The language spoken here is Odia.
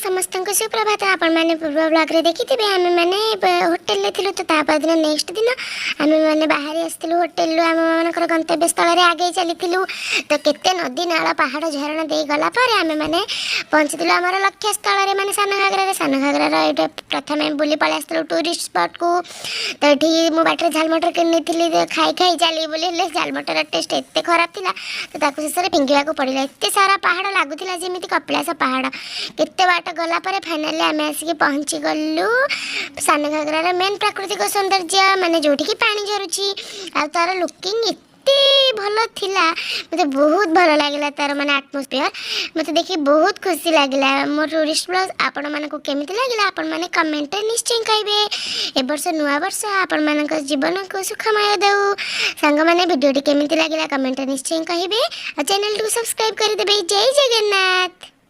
ସମସ୍ତଙ୍କୁ ସୁପ୍ରଭାତ। ଆପଣମାନେ ପୂର୍ବ ବ୍ଲଗ୍ରେ ଦେଖିଥିବେ, ଆମେମାନେ ହୋଟେଲରେ ଥିଲୁ। ତ ତା ପରଦିନ, ନେକ୍ସଟ ଦିନ ଆମେମାନେ ବାହାରି ଆସିଥିଲୁ ହୋଟେଲରୁ, ଆମମାନଙ୍କର ଗନ୍ତବ୍ୟ ସ୍ଥଳରେ ଆଗେଇ ଚାଲିଥିଲୁ। ତ କେତେ ନଦୀ, ନାଳ, ପାହାଡ଼, ଝରଣା ଦେଇ ଗଲା ପରେ ଆମେମାନେ ପହଞ୍ଚିଥିଲୁ ଆମର ଲକ୍ଷ୍ୟସ୍ଥଳରେ, ମାନେ ସାନ ଘାଗରାରେ। ସାନ ଘାଗରାର ଏଇଟା ପ୍ରଥମେ ବୁଲି ପଳେଇ ଆସିଥିଲୁ ଟୁରିଷ୍ଟ ସ୍ପଟ୍କୁ। ତ ଏଠି ମୁଁ ବାଟରେ ଝାଲମଟର କିଣି ନେଇଥିଲି ଯେ ଖାଇ ଖାଇ ଚାଲିବି ବୋଲି। ହେଲେ ଝାଲମଟର ଟେଷ୍ଟ ଏତେ ଖରାପ ଥିଲା, ତ ତାକୁ ଶେଷରେ ଫିଙ୍ଗିବାକୁ ପଡ଼ିଲା। ଏତେ ସାରା ପାହାଡ଼, ଲାଗୁଥିଲା ଯେମିତି କପିଳାସ ପାହାଡ଼। କେତେ ବାଟ ଗଲା ପରେ ଫାଇନାଲି ଆମେ ଆସିକି ପହଞ୍ଚି ଗଲୁ ସାନ ଘାଗରାର ମେନ୍ ପ୍ରାକୃତିକ ସୌନ୍ଦର୍ଯ୍ୟ, ମାନେ ଯେଉଁଠିକି ପାଣି ଝରୁଛି। ଆଉ ତାର ଲୁକିଂ ଏତେ ଭଲ ଥିଲା, ମୋତେ ବହୁତ ଭଲ ଲାଗିଲା। ତାର ମାନେ ଆଟମୋସ୍ଫିୟର ମୋତେ ଦେଖି ବହୁତ ଖୁସି ଲାଗିଲା। ମୋ ଟୁରିଷ୍ଟ ବ୍ଲଗ୍ ଆପଣମାନଙ୍କୁ କେମିତି ଲାଗିଲା, ଆପଣମାନେ କମେଣ୍ଟରେ ନିଶ୍ଚୟ କହିବେ। ଏ ବର୍ଷ ନୂଆ ବର୍ଷ ଆପଣମାନଙ୍କ ଜୀବନକୁ ସୁଖମୟ ଦେଉ। ସାଙ୍ଗମାନେ, ଭିଡ଼ିଓଟି କେମିତି ଲାଗିଲା କମେଣ୍ଟରେ ନିଶ୍ଚୟ କହିବେ ଆଉ ଚ୍ୟାନେଲଟିକୁ ସବସ୍କ୍ରାଇବ୍ କରିଦେବେ। ଜୟ ଜଗନ୍ନାଥ।